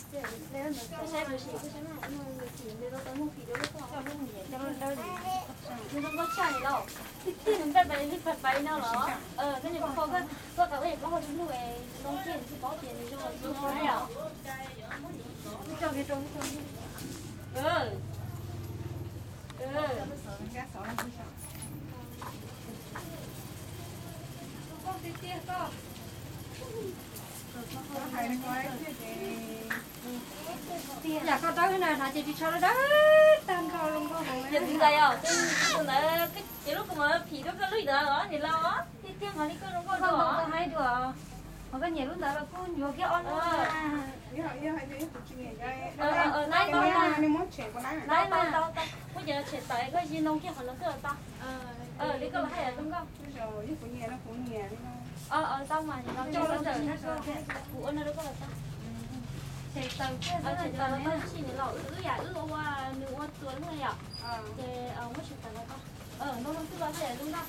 Koj saib kuv sim, koj saib na, ib no nws phim nws tau tau muag phim dua lub koj. Nws zoo nkauj tshaj li lauj. Tib tib nws npaj pais li pais pais no los. Koj niam koj, koj tau ua plaub hau tus hnub es zoo kiag nws tsis paub tias nws zoo los tsis zoo na yom. Yam koj dawb na, hnav ces tsis tshua dawb tag nrho zoo nkauj heev. Ces tus ntawd yog tus ntawd, ces lub koj mas phim rau koj lub ntawd los niam laus, tiag tiag mas li koj zoo nkauj dua. Koj haib dua, mas koj nyiam lub ntawd los kuj yuav kiag ob lub. Tau tau tau, muab cov tshem tawm koj yig ntoo kiag qhov no xwb los tau. Li koj los haj yam zoo nkauj. Tau mas, kuv ua no rau koj los tau. Tshem tawm los tau, tab sis niam laus wb yam wb ua nws ua txuas lub no yom. Ces muab tshem tawm los tau. Ntoo no xwb los haj yam zoo nkauj.